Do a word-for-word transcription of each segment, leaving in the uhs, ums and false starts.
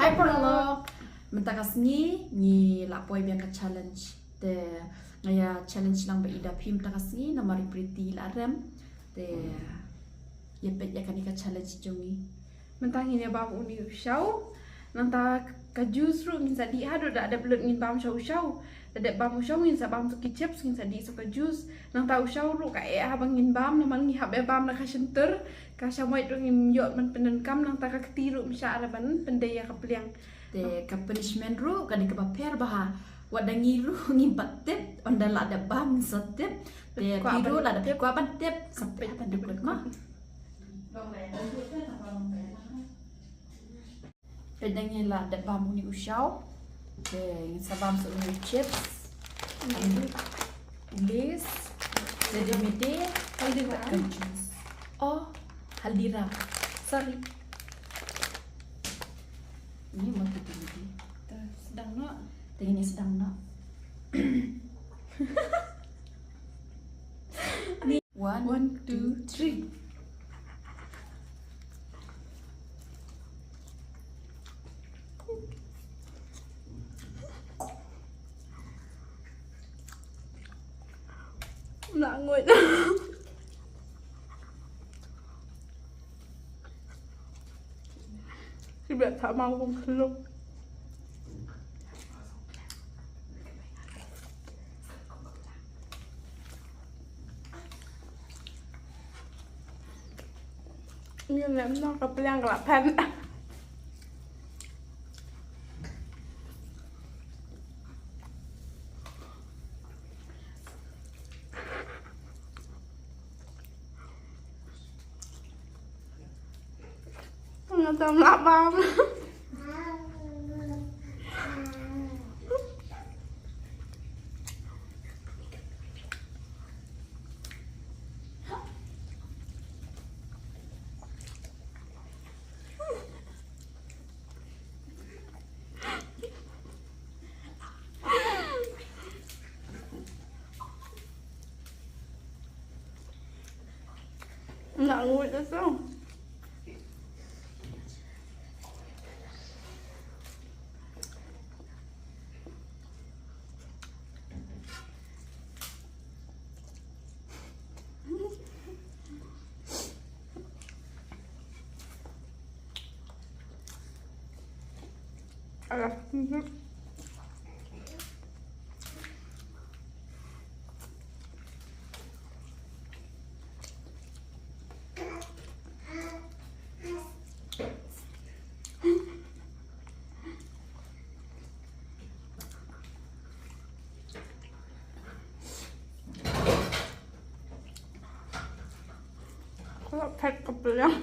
Hello. Mynta ka sngi ngi la poi biang ka challenge. Te nga ïa challenge lang bad i da phi mynta ka sngi namar i Pretty la rem. Te ïa peit ïa kane ka challenge jong ngi. Mynta ngin ïa bam uni u shaw. Nangta ka juice ruh ngin sa dih haduh da dep lut ngin bam shaw u shaw. Da dep bam u shaw ngin sa bam sa ki chips, ngin sa dih sa ka juice. Nangta u shaw ruh ka eh haba ngin bam namar ngi hap ïa bam na ka shyntur. Ka shamoit ruh ngim ïoh ban pyndonkam, nangta ka kti ruh ngim shah re ban pyndei ïa ka pliang. Te ka punishment ruh ka dei kaba pher bha. Wat da ngi ruh ngim pat tip, ynda la dep bam sa tip. Te phi ruh la dep kwah ban tip, sa peit ban dukut ma. Peit, da ngi la dep bam uni u shaw. Te ngin sa bam sa uni u chips. Lays. Te dei mede. Haldiram. Oh, Haldiram. Sorry. Ni ma tu tu ni. Te sdang noh. Te ngin sdang noh. One, two, three. Nangwit. Sibet tak mau kong seluk. Ni lem no ka pliang ka la phen. Nga tam lah bam. Nangwit da song. Ka la phet ka pliang.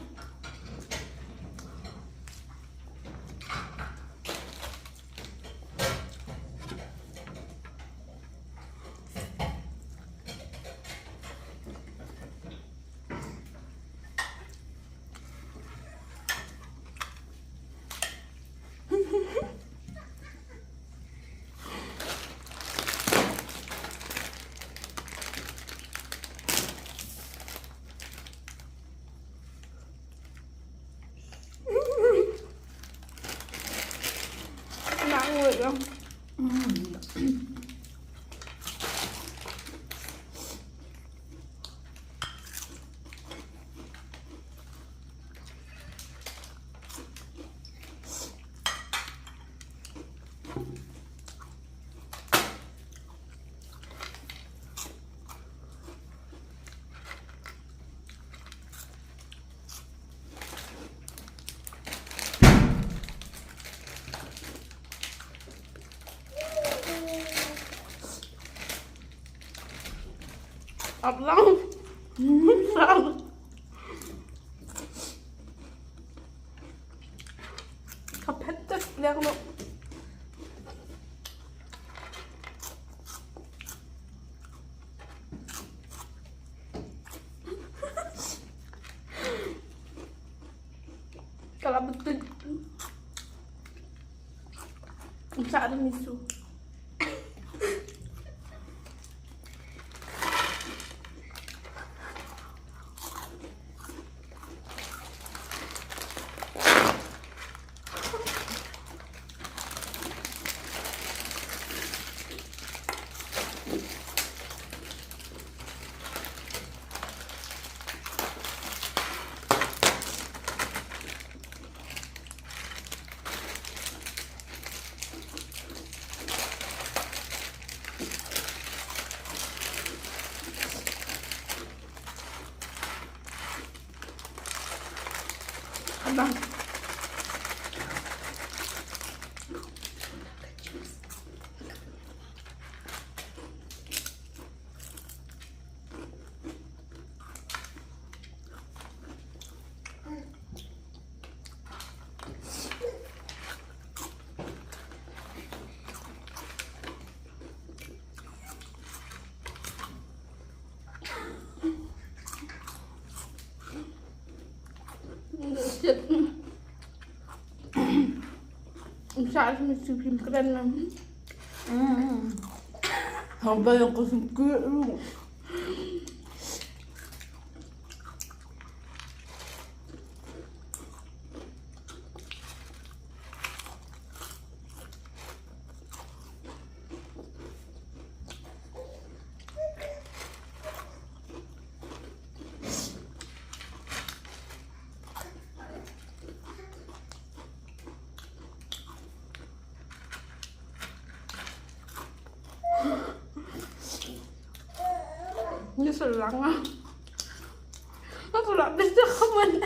Nangwit da. Ap lang. Ka phet da pliang noh. Ka la btut. Sa da miso. Sa simi simi kren na. Hmm. Hamba yang ko singkir. Ni selang ah. Aku nak bisa kawan.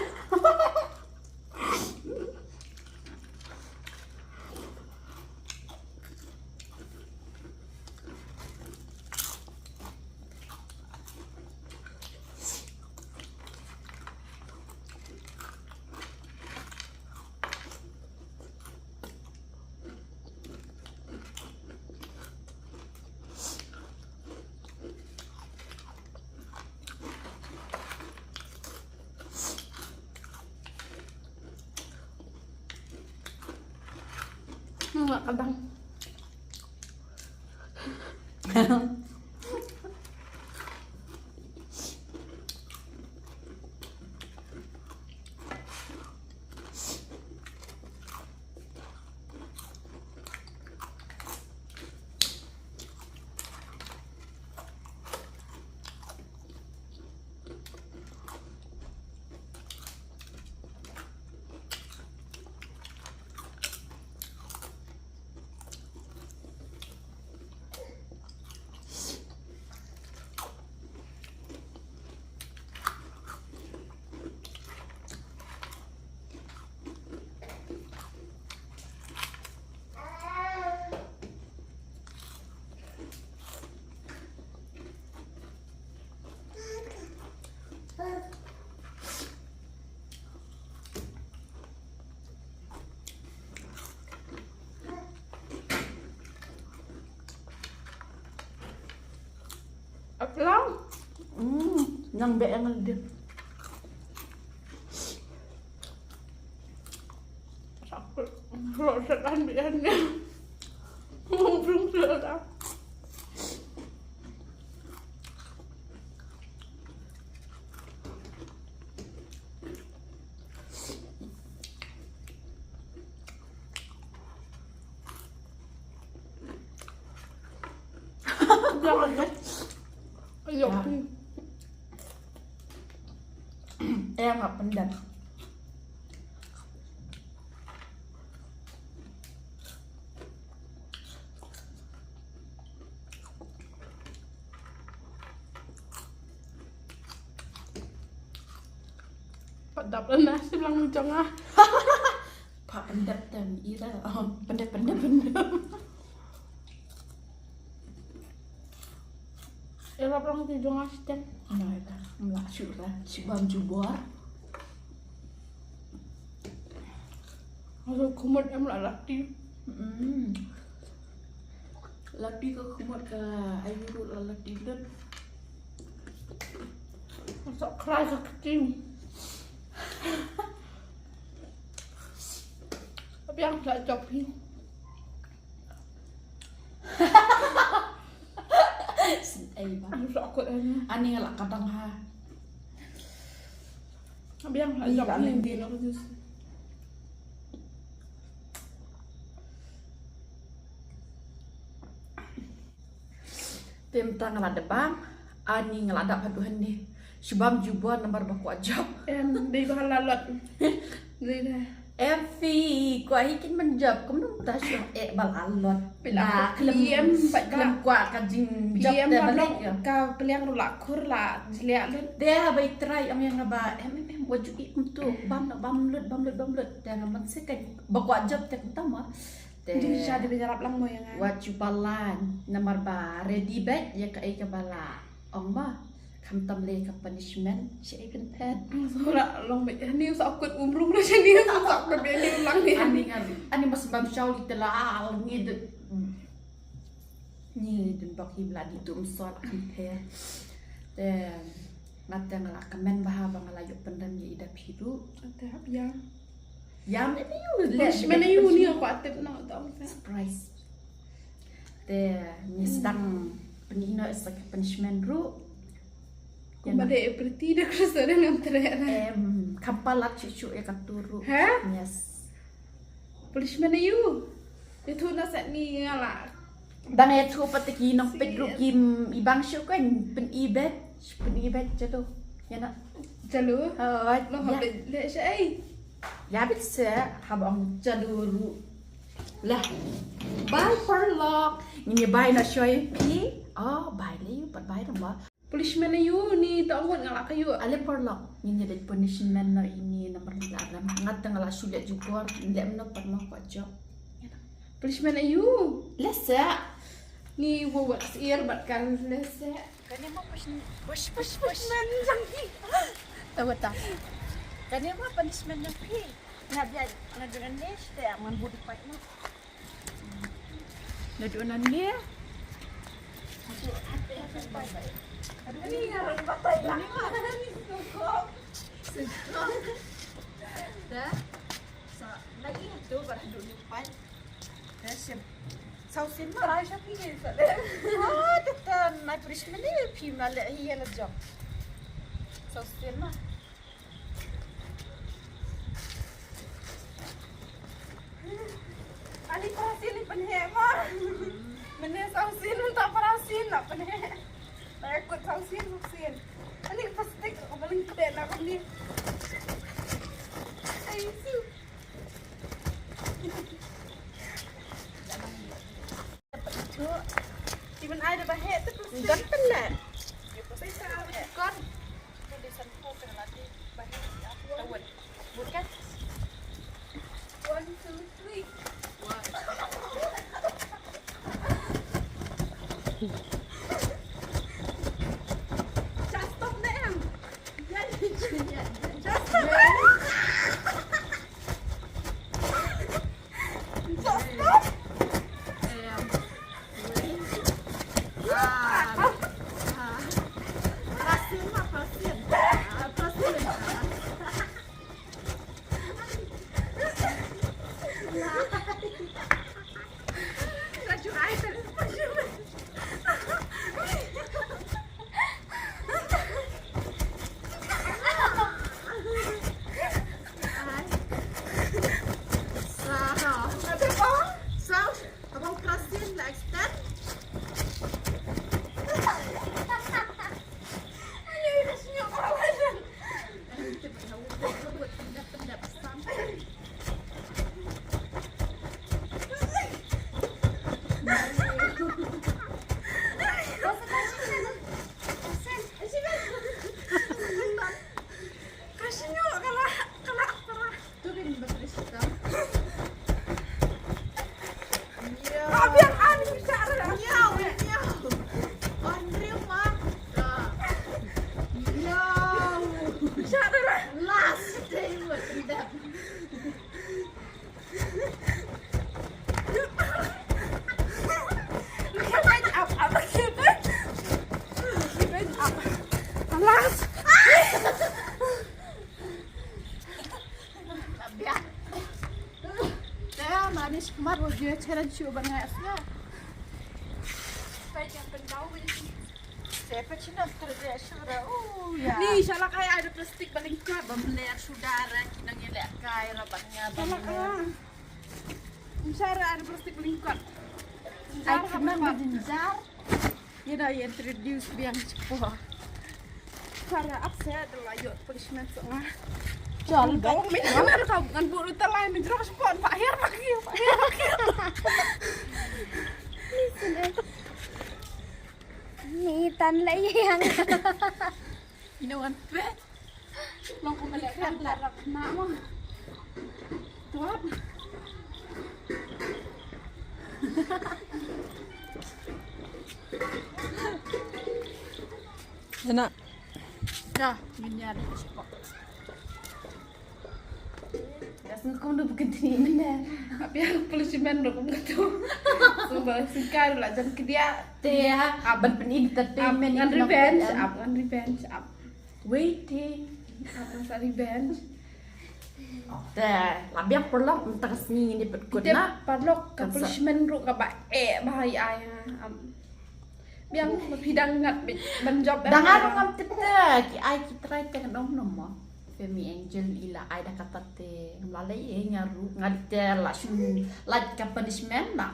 Nggak kadang. Aplang. Hmm, nang be yang ada. Sakit. Kalau setan biar ni. Belum selesai. Jangan, ya. Ayo. Ya. Eh, nggak pendat. Pat dap la na si blang mi jong nga. Pat pendep tem ira. Oh, pendep, pendep, pendep. Ira blang ti jong nga si tem. Nah, ira. Mla shu ra. Si bam jubor. Aduh, kumut em la lati. Mm. Lati ka kumut ka ayu ruh la lati lut. Masak keras ka kecil. Tapi yang tak jawab ni. Ai ba. Masak kot ni. Ani la kadang ha. Biang ha. Ih, jap ka ni. Lendil. Te mynta nga la dep bam, ani nga la dep haduh hangne. Shu bam jubor namar ba kwah jop. Em, dei ba la lot. Dei da. Em phi, kwah hi kin ban jop, kumno mynta shu eh ba la lot. Phi la khlem, khlem kwah ka jingjop te ba leh ka pliang ruh la khur la jliah lut. Te haba i trai ong ïa nga ba em em em wat ju ïeh kumto, bam noh, bam lut, bam lut, bam lut. Te nga ban seh ka ba kwah jop te kumta ma. Te jingshah dei ba ïarap lang mo ïa nga. Wat ju balan namar ba ready beit ïa kaei kaba la ong ma. Khamtam leh ka punishment, shaei pynphet. Sura long beit, ani u sah kut um rung na shani, u sah kut beit ni lang ni. Ani ngan, ani mas bam shaw li te la al ngi de. Ngi dun bok hi bla di tum sot kan pher. Te nga te nga la kmen bha ba nga la ïoh pyndem ïa i da phi ruh. Te hap ïa. Ïa mynne ïa u, leh, punishment ïa u ni, punishment. Ko tip noh, tang surprise. Te ngi sdang pyni noh sa ka punishment ruh. Kumba dei pretty da Chris da ngam treh. Em, kham palat shuh shuh ïa katu ruh. Ha? Yes. Punishment ïa u. Ïathuh noh sa, ni nga la. Dang ïathuh pat te ki nongpeit ruh kim i bang shuh, kan pyni beit, pyni beit jadu. Ïa na. Jadu. Oh, lo hap leh sha ei. Ïa bit se haba ong jadu ruh. Lah. Bye paralok. Ngin ïa bye noh shuwa ïa phi. Oh, bye lei, pat bye noh ma. Punishment ïa u ni, to ngut nga la ka ïu. Ale paralok, ngin ïa dei punishment noh ïa ini namar la ram. Nga te nga la shu leh jubor, leh mno pat mno ko jok. Punishment ïa u. Leh sa. Ni wo wat sir bat kan leh sa. Kane ma push, push, push, push. Punishment jang ki. Tahu tak? Kane ma punishment jang ki. Nga biar, nga dengan ni, setiap ngan budi pat mno. Naduh nangne. Aduh, ni ngarang batai lama. Ni sukok. Sukok. Dah. Sa, lagi tu baru duduk ni pan. Dah siap. Sausin mah. Try siap ni, sa. Oh, tetan. Nai punishment ni, phi mah leh hi la jong. Sausin mah. Ani parasin ni pynheh ma. Mynne sausin, mynta parasin la pynheh. Takut sausin, sausin. Ani plastik, aku paling kena kami. Ai, su. Ti ban ai da ba heh te plastik. Jan pynleh. Plastik sa ai kor. Bukan. One, two, three. One. Just stop there. Just stop there. Just stop. Abang Krasin la extend. Ka shu ñiuh ka la, ka la para. Tu bin ba ka shu ta. Ñiaw. Ka biang an ka ra. Ñiaw, ñiaw. Andrew ma. Ñiaw. Sha ra. Last time wa tidak. Alas. Te manis kumar wo je challenge shu ban ngai asla. Pai jam pendau ni. Sepa china terjadi sura. Oh ya. Ni shala kai ada plastik paling kuat bam ler sudara kinang ye lek kai rabat nya. Shala kai. Sara ada plastik paling kuat. Ai kena jinjar. Ye da ye introduce biang chepo. Sara ap se ada la yo punishment so nga. Chal ba. Min na ka ngan bu ta lai min jrok chepo pa her pa ki pa her pa ki. Listen eh. Ni tan la yang. Ina wan pet. Long ko mele kan la rap na mo. Tuap. Ina. Dah, ngin ïa dei chepo. Gas ngkum du bukan tini mena. Tapi aku polisi men du kum katu. Suba singkai la jan kedia. Te ya, aban pen entertainment ngan revenge, ap ngan revenge, ap. Waiting. Ap ngan revenge. Te la biang paralok mynta ka sngi ngin ïa pynkut. Tip na paralok, ka punishment ruh kaba eh bha ïa ai. Biang ba phi dang ngat ban jop. Dang nga ruh ngam tip te ki ai ki trai te, ngan ong no mo. Femi Angel i la ai da kata te, ngam la lei eh nga ruh, nga dei te la shu lait ka punishment na.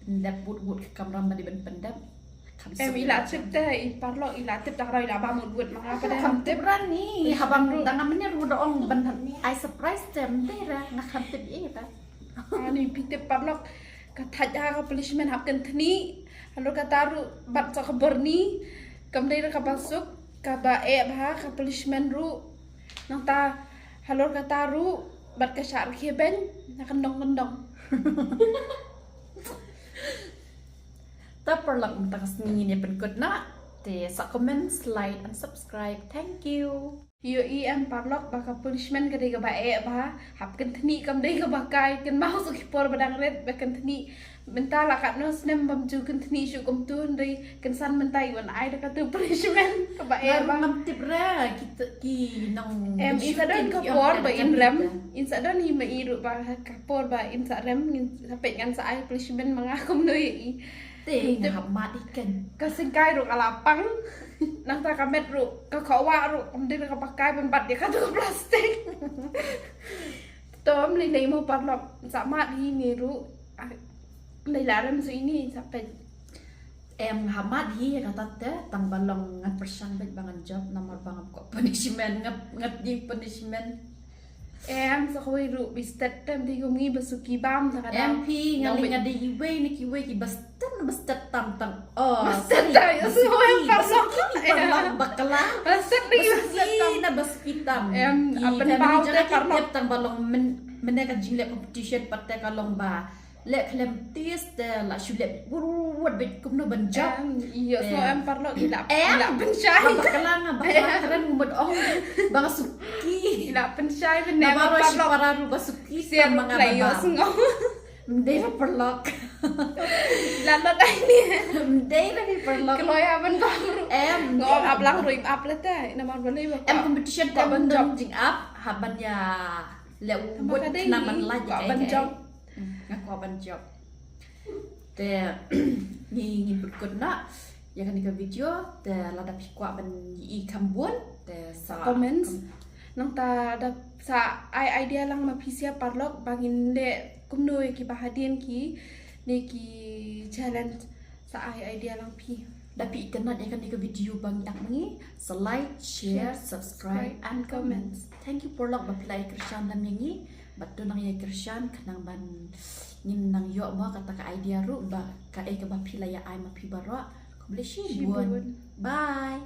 Pyndep wut wut ka kamram ba dei ban pyndep. Em, i la tip te, i paralok i la tip, da kata i la bam wut wut, ma nga pat de ngam tip. Rani, haba dang nga mynne ruh da ong ban ai surprise te, ym dei re, nga khlem tip ei re. Ani, phi tip paralok, ka thait ha ka punishment hap kynthni, halor kata ruh bat sa ka bor ni, kam dei re kaba suk, kaba eh bha ka punishment ruh. Nangta halor kata ruh bat ka shah rkhie beiñ na kyndong kyndong. Te paralok, mynta ka sngi ngin ïa pynkut na. Te sa comment, like and subscribe. Thank you. Ïohi em paralok ba ka punishment ka dei kaba eh bha, hap kynthni kam dei kaba kai, kynmaw suk ki por ba dang rit ba kynthni. Mynta la katno snem bym ju kynthni shuh kumtu, hynrei kynsan mynta i wan ai da katu punishment kaba eh bha. Ngam tip re ki nong. Em, in sa don ka por ba in rem, in sa don hi ma i ruh ba ka por ba in sa rem, in sa peit ngan sa ai punishment ma nga kumno ïa i. Te nga hap mad hi ken. Ka syngkai ruh ka la pang. Nangta ka met ruh, ka khawah ruh kam dei re kaba kai ban bat ïa katu ka plastik. Tom lei lei mo paralok, sa mad hi ni ruh. Lei la rem su ini sa peit. Em, nga hap mad hi ïa kata te, tang ba long ngan pyrshang beit ba ngan jop, namar ba ngam kwah punishment, ngat ngat di punishment. Em, sa kawei ruh bistet te, ym dei kum ngi ba suki bam sa ka. Em phi, nga lei nga dei iwei na kiwei ki ba stet, ba stet tam tang. Oh, ba stet tam, sorry, ba suki, ba suki, paralok, bakla. Ba stet ni, ba suki tam. Em, apen pau te paralok, tang ba long men, mynne ka jingleh competition pat te ka long ba leh khlem tis te la shu leh wut wut beit kumno ban jop. Em, ïa, so em paralok, i la, i la pynshai. Ba bakla nga, bakla kren, mut ong ba nga suki. I la pynshai mynne, ba paralok. Para ruh ba suki, sian ma nga ba. Ym dei re paralok. La la dai ni. Ym dei re paralok. Kloi ha ban ba. Em, nga ong ap lang ruh ap le te. Namar ba lei ba. Em, competition te ban don jingap, ha ban ïa leh wut, namar ka dei khnang ban lait ïa ka ban jop. Hmm, nga kwah ban jop. Te ngi, ngin pynkut na ïa kane ka video, te lada phi kwah ban ïohi kham bun te sa comments. Nangta da sa ai idea lang ma phi sha paralok ba ngin leh kumno ïa ki ba hadien ki, ne ki challenge, sa ai idea lang phi. Da phi itynnad ïa kane ka video ba ngi ap ma ngi, sa like, share, subscribe and comments. Thank you paralok ba phi la ïakyrshan lem ïa ngi. Bad to nang ïakyrshan khnang ban ngin nang ïoh mo kata ka idea ruh ba kaei kaba phi la ïa ai ma phi baroh. Khublei shibun. Bye.